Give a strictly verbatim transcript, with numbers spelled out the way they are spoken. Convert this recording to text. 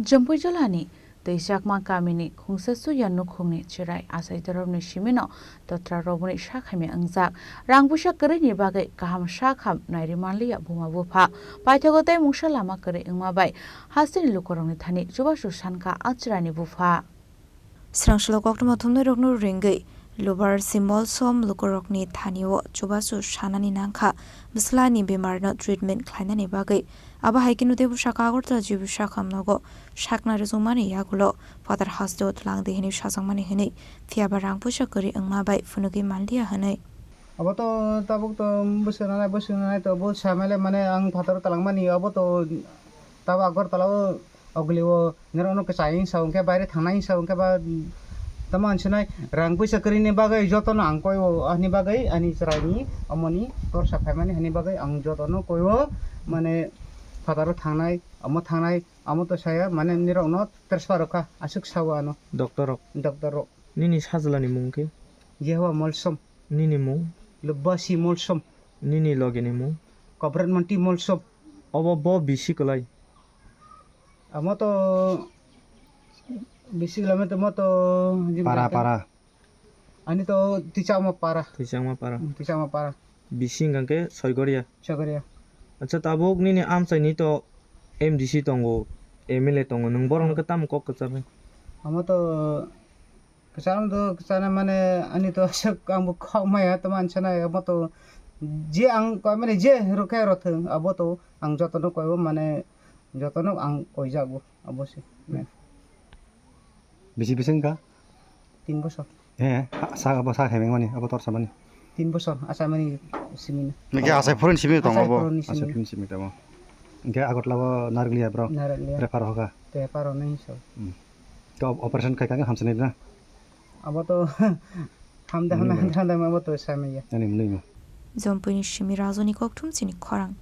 Jampui jilani Twichakma kamini Khungsa Suya nukhungni chwrai achai doromni simino totra roboni sakhaimya wngjak. Rang puisa kwrwini bagwi kaham sakham nairi manliya buma bupha. Paithago tei mungsa lama kwrwi wngma bai hasteni lukurokni thani chubachu sankha a chwraini bupha. Srangsulo koktwma thumnairokno ringwi Lubar Simolsom lukurokni thanio chubachu sanani nangkha bwslani bemarno treatment khlainani bagwi. Abo hai kheno teibo saka Agartala G B sakham nogo sakna rwchukmani yagulo phatar hasteo twlang di hwnwi sajakmani hwnwi, phiyaba rang puisa kwrwi wngma bai phunugwi manliya hwnwi. Abo to tabuk to bwswk nanai, bwswk nanai to bo samale mane ang phataro talangmani abo to tabo Agartala o Ogli o norokno kwchai wngsa hwnkhe, baire thangnai wngsa hwnkhe ba tamo ang sinai rang puisa kwrwini bagwi jotono ang koi o, ani bagwi ani chwraini omoni torsa phaimani hani bagwi ang jotono koi o, mane phataro thangnai, omo thangnai, omo to saya mane nirokno transfer rwkha, aswk sao ano. Doctor rok? Doctor rok. Nini sajlani mung khe? Jehoba Molsom. Nini mung? Lubbasi Molsom. Nini logini mung? Kobrat Monti Molsom. Obo bo bisi kwlai? Amo to bisi kwlai, amo to, amo to jim Para, kata. Para. Ani to Tichakma para. Tichakma para. Hmm, Tichakma para. Bisi hwnkha khe Soigoria. Soigoria. Acha, tabuk nini amchaini to M D C tongo, M L A tongo, nwng borok no khe tamo kok kwcharnai? Amo to kwcham do, kwchana mane ani to aswk ang bo kok maya to mansa nai, amo to je ang koi mane je rokhe rothwng, abo to ang jotono koi o, mane jotono ang koi jago, abo se. Bisi bisi wngkha? Tin bosor. He, ha, sa, abo sa hemeng mani, abo tor samani. Tin bosor, asamani simino. Niki asai phurin simi tongo abo? Asai phurin simi. Asai phurin simi tongo. Hingke Agartala o narikliya bro? Narikliya. Refer hoka? Refer honai so. Hmm. To operation khai kha hamsini na? Abo to hamda, hmm, hamda, hamda, hamda, abo to samaya. Ani mwnwi mo. Jompuini simi Rajoni kokthum chini khorang.